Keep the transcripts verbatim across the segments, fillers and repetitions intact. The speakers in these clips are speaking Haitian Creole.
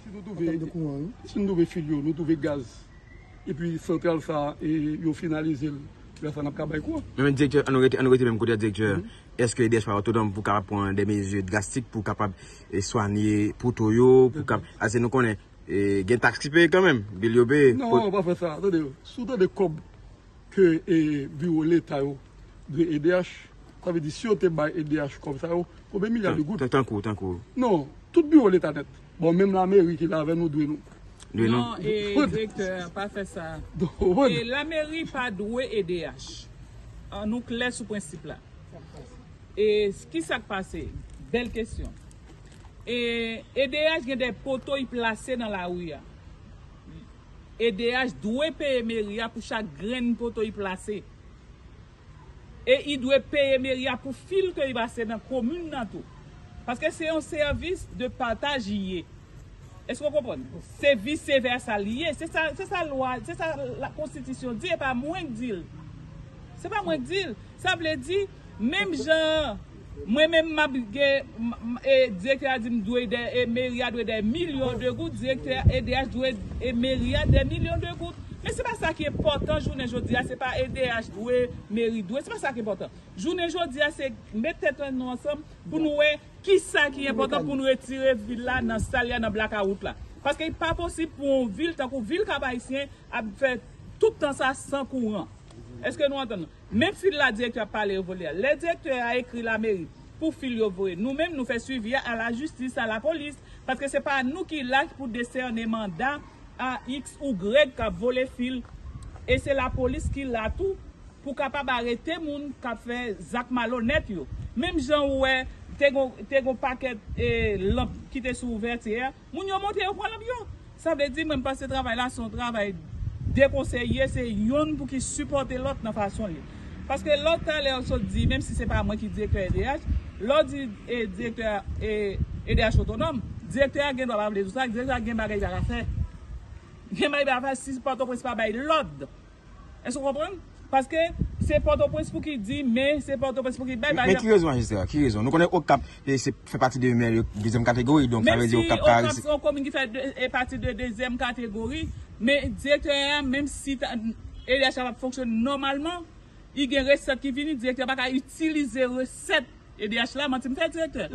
Si nou twouve, si nou twouve fil yo, nou twouve gaz, epi santral sa a, e, yo finalize l, lè sa a n ap ka bay kouran. Men, men direktè, ann rete, ann rete menm kote a, direktè. Èske E D H pa otonòm pou kapab pran de mezi drastik pou kapab, e, swanye poto yo, pou kap-, ase nou konnen, e, gen taks ki peye kanmenm, bil yo peye. Non, pa fè sa. Tande, si w tande kòb ke, e, biwo leta yo dwe E D H, sa vle di si yo te bay E D H kòb sa yo, konbyen milya de goud? Tan-, tankou, tankou. Non, tout biwo leta nèt. Bon, menm lameri ki la avè nou dwe nou. Dwe nou. Non, e, direktè, pa fè sa. E lameri pa dwe E D H. An nou klè sou prensip la. E s-, ki sa k pase? Bèl kesyon. E E D H gen de poto y plase nan lari a. E D H dwe peye meri a pou chak grenn poto y plase. E y dwe peye meri a pou fil ke y pase nan komin nan tou. Paske se yon sèvis de pataj y ye. Èske w konprann? Se vise vèsa l ye. Se sa, se sa lwa, se sa la konstitisyon di, e pa mwen k di l. Se pa mwen k di l. Sa vle di, menm jan mwen menm m ap gen, m, m, e, direktè a di m dwe de, e, meri a dwe de milyon de goud, direktè E D H dwe, e, meri a de milyon de goud. Men se pa sa ki enpòtan jounen jodi a, se pa E D H dwe, meri dwe, se pa sa ki enpòtan. Jounen jodi a, se met tèt nou ansanm pou nou wè ki sa ki enpòtan pou nou retire vil la nan sal y a, nan blakawout la. Paske li pa posib pou yon vil tankou vil Kap Ayisyen ap fè tout tan sa san kouran. Èske nou antann? Men fil la direktè ap pale yo vole a. Lè direktè a ekri lameri pou fil yo voye, nou menm nou fè swivi a, a lajistis, a lapolis, paske se pa nou ki la pou desène manda a X ou Y k ap vole fil. E se lapolis ki la tou pou kapab arete moun k ap fè zak malonèt yo. Menm jan ou wè, te gon, te gon pakèt, e, lanp ki te sou ouvèti a, moun yo monte, yo pran lanp yo. Sa vle di, mwen, m panse travay la se yon travay de konsèy ye, se yonn pou ki sipòte lòt nan fason l ye. Paske lè w talè w sot di, menm si se pa mwen ki direktè E D H, lè w di, e, direktè, e, E D H otonòm, direktè a gen dwa pa vle di w sa, direktè a gen bagay li pa ka fè. Gen bagay li pa ka fè si Pòtoprens pa bay lòd. Èske w konprann? Paske se Pòtoprens pou ki di, men se Pòtoprens pou ki bay, men ki rezon majistra? Ki rezon? Nou konnen Okap, e, se fè pati de mè dezyèm kategori, donk sa vle di Okap ka resi. Menm si Okap se yon komin ki fè de, e, pati de dezyèm kategori, men direktè a, menm si ta, E D H la p ap fonksyone nòmalman, li gen resèt ki vini, direktè a pa ka itilize resèt E D H la, manti m fè direktè.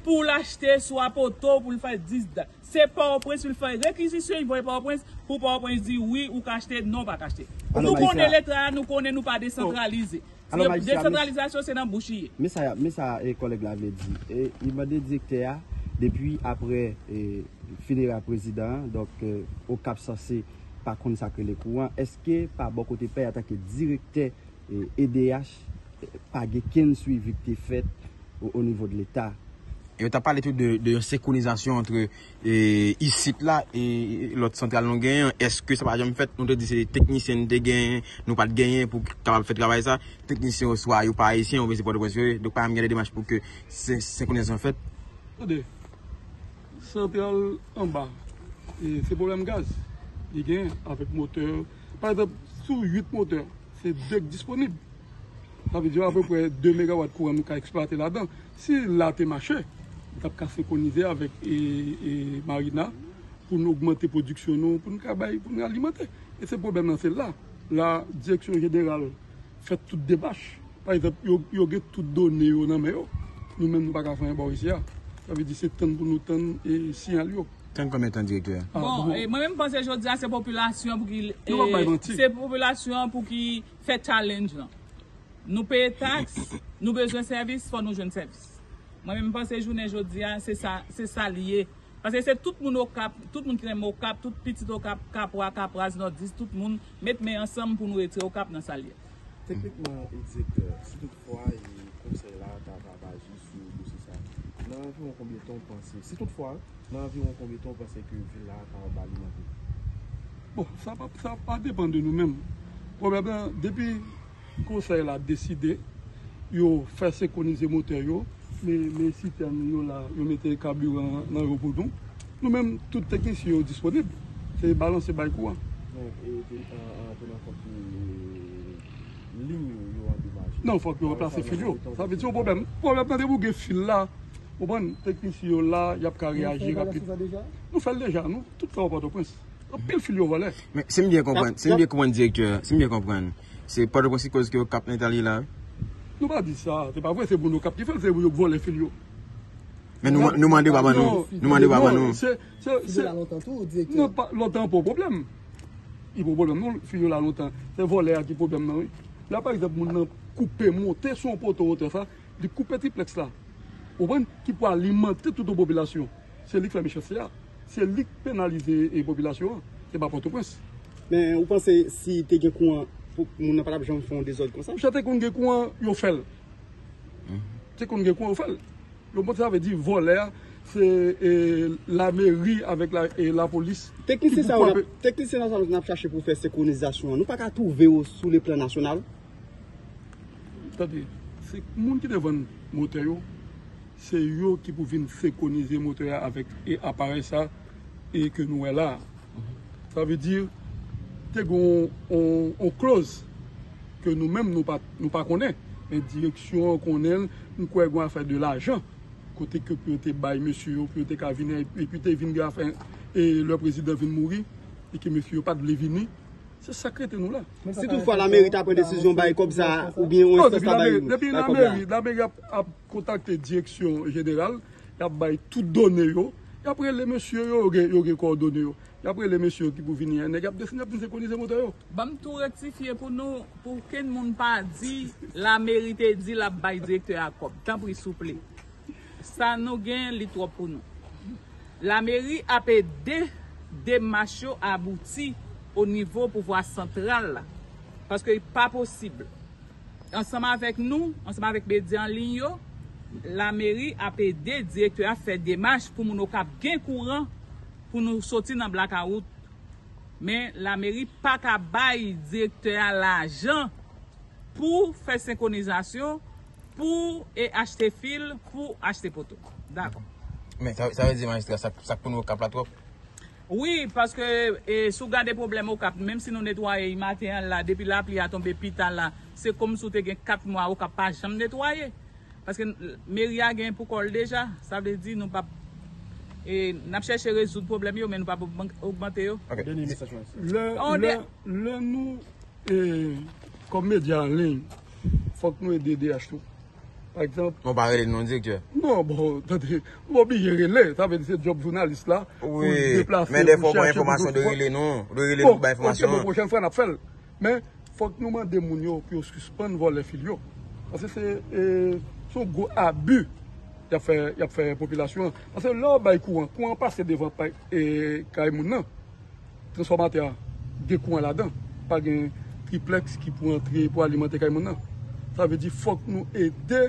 Pou l achte swa poto, pou l fè dis dat. Se Pòtoprens pou l fè rekizisyon, li voye Pòtoprens, pou Pòtoprens di wi, ou ka achte, non, ou pa ka achte. Nou konnen leta a, nou konnen nou pa desantralize. Desantralizasyon se nan bouch li ye. Men sa, men sa, e, kòlèg la vle di. E, li mande direktè a, depi apre, e, finera prezidan an, donk, e, Okap sanse pa konn sa k rele kouran. Èske pa bò kote pa w antanke direktè e, E D H, e, pa gen kenn swivi ki te fèt o, o nivo de Leta. Yo t ap pale tou de, de yon senkronizasyon ant, e, isit la e, e lòt santral nou genyen an. Èske sa pa janm fèt? Nou te di se teknisyen nou te genyen, nou pa t genyen pou kapab fè travay sa. Teknisyen yo swa yo pa ayisyen oubyen se Pòtoprens yo ye. Donk pa janm gen de demach pou ke se, senkronizasyon fèt. Tande, santral anba, e, se pwoblèm gaz. Li genyen avèk motè. Pa egzanp, sou uit motè, se de k disponib. Sa vle di apeprè de megawat kouran nou ka eksplwate ladan. Si la te mache, nou t ap ka senkwonize avèk, e, e, Marina pou n ogmante pwodiksyon nou, pou n ka bay, pou n alimante. E se pwoblèm nan, se la. La, direksyon jeneral fè tout demach. Pa egzanp, yo, yo gen tout done yo nan men yo. Nou menm, nou pa ka fè anyen bò isi a. Sa vle di se tann pou nou tann, e, siyal yo. Tann konbyen tan, direktè? Bon, e, mwen menm, m panse jodi a se popilasyon pou ki, e, se popilasyon pou ki fè challenge lan. Nou peye taks, nou bezwen sèvis, fò nou jwenn sèvis. Mwen menm, m panse jounen jodi a, se sa, se sa l ye. Paske se tout moun Okap, tout moun ki renmen Okap, tout pitit Okap, Kapwa, Kapraz, Nòdis, tout moun met men ansanm pou nou retire Okap nan sa l ye. Teknikman, e, direktè, si toutfwa, e, konsèy la ta, ta, ta aji sou dosye sa, nan anviwon konbyen tan w panse, si toutfwa, nan anviwon konbyen tan w panse ke vil la kapab alimante? Bon, sa pa, sa pa depann de nou menm. Pwoblèm nan, depi konsèy la deside, yo fè senkwonize motè yo, Men, men sitèn yo la, yo mete kabiran nan yo pou nou. Nou menm, tout teknisyen yo disponib. Se balanse bay kouran. Men, e, e, an, an, an, fòk liy yo, yo andomaje. Non, fòk yo ranplase fil yo. Sa vle di yon pwoblèm. Pwoblèm nan debouke fil la. Ou konprann? Teknisyen yo la, y ap ka reyaji rapid. Nou fè l deja, nou tout fè w Pòtoprens. Anpil fil yo vòlè. Men si m byen konprann, si m byen konprann direktè, si m byen konprann, se Pòtoprens ki koz ke Okap nan eta l ye la, wi? Nou pa di sa, se pa vre, se moun Okap ki fè l, se moun yo k vòlè fil yo. Men nou, nou mande w pa ban nou, nou mande w pa ban nou. Se, se, se, Fil yo la lontan tou, direktè. Non, pa, lontan pa yon pwoblèm. Li pa yon pwoblèm, non, fil yo la lontan. Se vòlè a ki pwoblèm nan, wi. La, pa egzanp, moun nan koupe, monte sou yon poto wotè sa, li koupe triplèks la. Ou konprann? Ki pou alimante tout yon popilasyon. Se li k fè mechanste a. Se li k penalize e popilasyon an. Se pa Pòtoprens. Men ou panse si te gen kouran, pou moun nan pa t ap janm fè yon dezòd konsa? Monchè, te konn gen kouran, yo fè l. Te konn gen kouran, yo fè l. Yo montre sa vle di vòlè a, se e, lameri avèk la, e, lapolis. Teknisyen sa yo n ap, teknisyen sa yo n ap chache pou fè senkronizasyon an, nou pa ka twouve yo sou le plan nasyonal? Tande, se moun ki te vann motè yo, se yo ki pou vin senkronize motè a avèk e aparèy sa e ke nou wè la a. Sa vle di, te gen yon, yon, yon kloz ke nou menm nou pa, nou pa konnen, men direksyon an konnen l, m kwè gen yon afè de lajan, kote ke pou yo te bay mesye yo, pou yo te ka vini, epi te vin gen afè, e lè prezidan vin mouri, e ke mesye yo pa t vle vini, se sa k rete nou la. Si toutfwa lameri ta pran desizyon bay kòb sa a, oubyen yon Non, enstans depi ta bay lameri, depi bay kòb la. Lameri, lameri ap, ap kontakte direksyon jeneral, y ap bay tout done yo, y ap rele mesye yo, yo gen, yo gen kòdone yo. Y ap rele mesye yo ki pou vini a, nèg y ap desann, y ap vin senkronize motè yo. Ban m tou rektifye pou nou, pou kenn moun pa di lameri te di l ap bay direktè a kòb. Tanpri, souple. Sa nou gen, li twòp pou nou. Lameri ap ede demach yo abouti o nivo pouvwa santral la. Paske li pa posib. Ansanm avèk nou, ansanm avèk medya an liy yo, lameri ap ede direktè a fè demach pou moun Okap gen kouran pou nou soti nan blakawout. Men lameri pa ka bay direktè a lajan pou fè senkwonizasyon, pou e achte fil, pou achte poto. Dakò. Men sa, sa vle di majistra, sa, sa k pou nou Okap la twòp? Wi, paske e, si w gade pwoblèm Okap, menm si nou netwaye l maten an la, depi lapli a tonbe pita la, se kòmsi w te gen kat mwa Okap pa janm netwaye. Paske meri a gen pou kò l deja, sa vle di nou p ap e, n ap chèche rezoud pwoblèm yo, men nou p ap ogman- ogmante yo. Lè, lè, lè nou, e, kòm medya an liy, fòk nou ede D H tou. Pa egzanp, Bon, pa rele non direktè. Non, bon, tande, ou oblije rele. Sa vle di se djòb jounalis la pou Wi, deplase, men dè pou fwa w pran chache, pou enfòmasyon, w dwe jwenn. Rele nou, w dwe rele Bon, nou, bay ok, enfòmasyon bon, an. Pwochèn fwa n ap fè l. Men fòk nou mande moun yo pou yo sispann vòlè fil yo. Paske se e, se yon gwo abi y ap fè, y ap fè popilasyon an. Paske lè w bay kouran, kouran pase devan pa- e, kay moun nan. Transfòmatè a gen kouran ladan. Pa gen triplèks ki pou antre pou alimante kay moun nan. Sa vle di fòk nou ede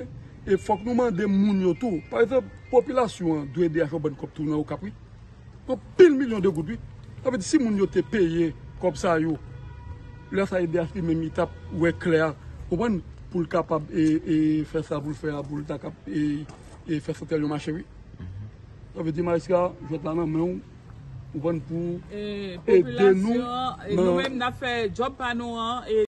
e fòk nou mande moun yo tou. Pa egzanp, popilasyon an dwe D H yon bann kòb tou nan Okap, wi. Anpil milyon de goud, wi. Sa vle di si moun yo te peye kòb sa yo, lè sa e D H li menm li t ap wè klè a, konprann, pou l kapab e, e fè sa pou l fè a, pou l ta kab e, e fè santral yo mache, wi. Sa vle di majistra, jwèt la nan men w, konprann, pou E, ede nou popilasyon an, e, nou menm n ap fè djòb pa nou an, e,